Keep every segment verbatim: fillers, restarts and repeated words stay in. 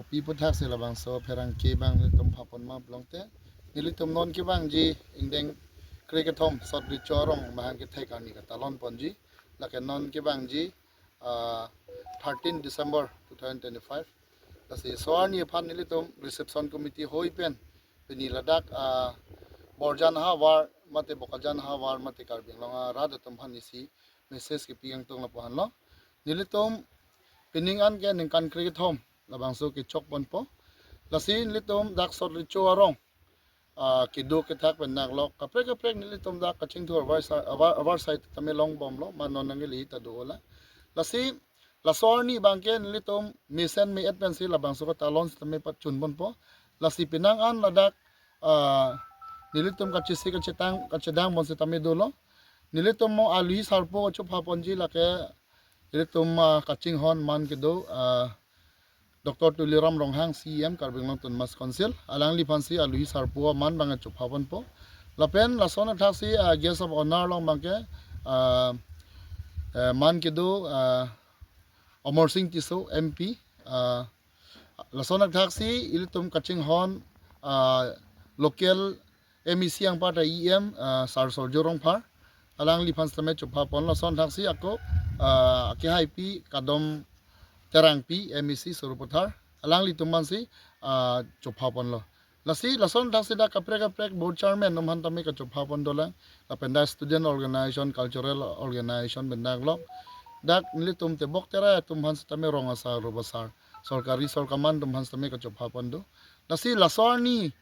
Kopi aphuthak si labangso pherangke abang nelitum phapon ma pulote, nelitum non kevangji ingdeng krekethom Sot Recho arong mahang kethek arni katalon ponji. Lake non kevangji, ah, thirteen December two thousand twenty-five. Lasi so-arni aphan nelitum reception committee hoi pen pini ladak, ah, Borjan havar mate Bokajan havar mate Karbi Anglong arat atum aphan isi message kepi kangtung lapu-an lo. Nelitum pining an ke ningkan krekethom labangso kechok ponpo. Lasi nelitum dak Sot Recho arong, ah, kedo kethak pen naklok kaprek kaprek nelitum dak kachingthur avar sa-, avar, avar side tame longbomlo, ma non nangkele ta do-o la. Lasi laso arni abang ke nelitum mesen me-et pensi labangso katalon sitame pachun ponpo. Lasi penang an ladak, ah, nelitum kachisi kachitang kachidang pon sitame dolo. Nelitum mo aluhi sarpo kachopha ponji lake nelitum, ah, kachinghon man kedo, ah, Doctor Tuliram Ronghang, C E M Karbi Anglong Autonomous Council, alangliphansi aluhi sarpo aman abang chopha ponpo. Lapen lason athaksi, ah, guest of honor along abang ke, ah, eh, man kedo, ah, Amarsing Tisso, M P, ah, lason athaksi ilitum kachinghon, ah, local M E C anparta E M, ah, Sar Surjya Rongphar, alangliphan sitame chopha ponlo. Lason athaksi ako, ah, kehaipi Kadom Terangpi, M E C Sarupathar, alanglitum aphansi, ah, chopha ponlo. Lasi lason athaksi dak kaprek kaprek board chairman atum aphan tame kachopha pon dolang. Lapen dak student organization, cultural organization pen naklok, dak nelitum tebok terai atum aphan sitame rong asar, rup asar, sorkari sorkaman atum aphan sitame kachopha pon do. Lasi laso arni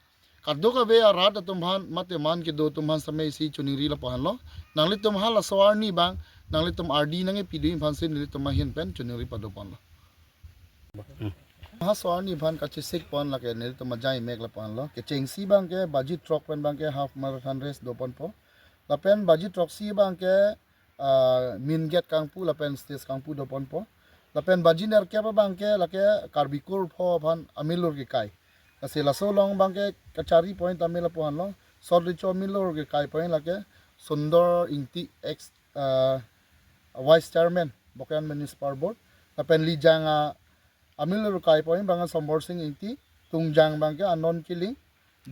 kadokave arat atum aphan mate man kedo atum aphan sitame isi choningri lapu-an lo. Nanglitum ha laso arni abang nanglitum ardi nangkepi do aphansi nelitum ahin pen choningri pado ponlo. Ha laso arni aphan kachesik pon lake nelitum ajai mek lapu-an lo. Kechengsi abang ke baji throk pen abang ke half marathon race do ponpo. Lapen baji throksi abang ke, ah, main gate kangpu lapen stage kangpu do ponpo. Lapen baji nerkep abang ke lake Karbi Kur pho aphan amilur kekai. Lasi laso along abang ke kachari point tame lapu-an lo. Sot Recho amilur kekai point lake Sundor Ingti, ex, ah, Vice Chairman Bokajan Municipal Board. Lapen Lijang a amilur kekai point abang Sombor Sing Ingti, Tungjang abang ke Anon Killing,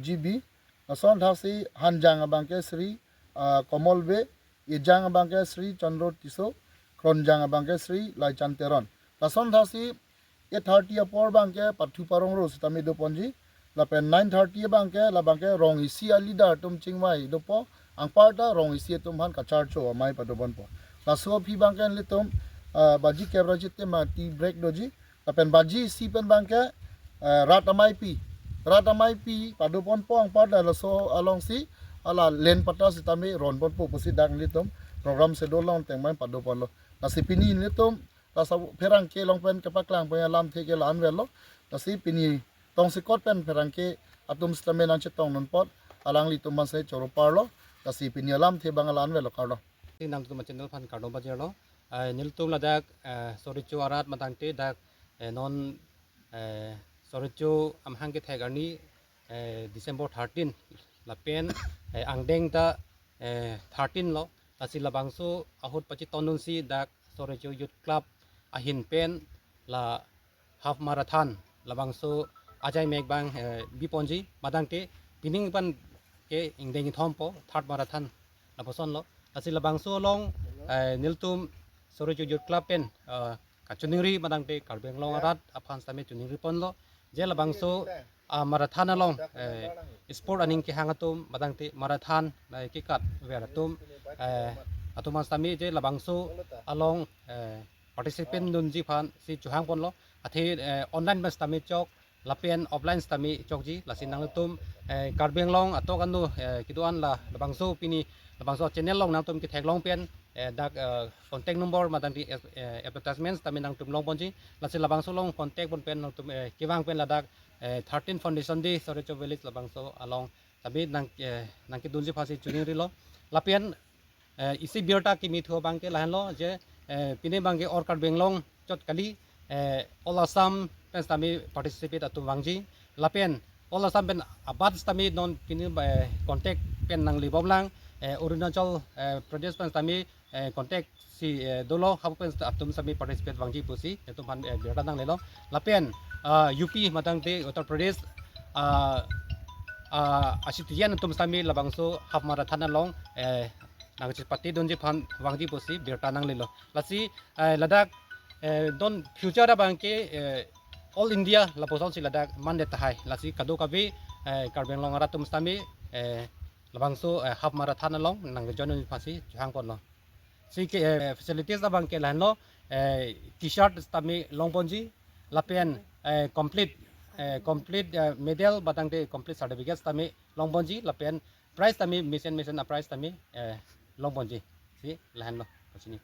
G B, lason athaksi Hanjang abang ke Sri, ah, Komol Bey, Ejang abang ke Sri Chandro Tisso, Kronjang abang ke Sri Laichan Teron. Lason athaksi eight thirty apor abang ke pathu parong ro sitame do ponji. Lapen nine thirty abang ke labang ke rong isi a-leader atum chingvai dopo, anparta rong isi atum aphan kacharcho amei pado ponpo. Laso aphi abang ke nelitum, ah, baji kep ra chite ma tea break doji. Lapen baji isi pen abang ke, eh, rat ameipi. Rat ameipi pado ponpo, anparta laso alongsi hala len patta sitame ron ponpo pusi dak nelitum program schedule along tengmai pado ponlo. Lasi pini nelitum laso pherangke along pen kepaklang pen alamthe ke la-an avelo. Lasi pini tongsekot pen pherangke atum sitame nangchetong non apot alanglitum aphansi choro parlo. Lasi pini alamthe abang la-an avelo, kardom. Nangtum channel aphan kardom pajirlo. Eh, nelitum ladak, eh, Sot Recho arat matangte dak, eh, non, eh, Sot Recho amahang kethek arni, eh, December thirteen lapen, eh, angdeng ta, eh, thirteen lo. Lasi labangso ahut pachetongdunsi dak Sot Recho Youth Club ahin pen la half marathon labangso ajai mek abang, eh, bi ponji, matangte pining abang ke ingdeng kethom po, third marathon lapuson lo. Lasi labangso along, eh, nelitum Sot Recho Youth Club pen, eh, kachoningri matangte Karbi Anglong arat aphan sitame choningri ponlo. Je labangso, ah, marathon along, eh, sport aning kehang atum matangte marathon, eh, kekat ver atum, eh, atum aphan sitame je labangso along, eh, participant dunji aphansi chohang ponlo. Athe, eh, online pen sitame chok, lapen offline sitame chokji. Lasi nangtum, eh, Karbi Anglong atok anu, eh, kedo-an la labangso pini labangso channel along nangtum ketheklong pen, eh, dak, eh, contact number matangte, eh, advertisement sitame nangtum long ponji. Lasi labangso along contact pon pen nangtum, eh, kevang pen ladak, eh, thirteen Foundation Day Sot Recho Village labangso along sitame nang, eh, nangkedunji aphansi choningrilo. Lapen, eh, isi birta kimi thu abang ke lahenlo je, eh, pini abang ke All Karbi Anglong chot kali, eh, All Assam pen sitame participate atum vangji. Lapen All Assam pen abat sitame non pini, eh, contact pen nanglebomlang, eh, Arunachal, eh, Pradesh pen sitame, eh, contact si, eh, dolo, hapu pen atum sitame participate vangji pusi nelitum aphan, eh, birta nanglelo. Lapen ah, U P matangte Uttar Pradesh, ah, ah, a-citizen atum sitame labangso half marathon along, eh, nangchepatedunji aphan vangji pusi birta nanglelo. Lasi, eh, ladak, eh, don future abangke, eh, all India lapuson si ladak mandet tahai. Lasi kadokave, eh, Karbi Anglong arat atum sitame, eh, labangso, eh, half marathon along nangjoin aphansi chohangponlo. Si ke, eh, facilities abangke lahenlo, eh, T-shirt sitame longponji, lapen, eh, complete, eh, complete, eh, medal matangte complete certificate sitame longponji, lapen prize sitame mesen mesen a-prize sitame, eh, longponji. Si lahenlo, kachini.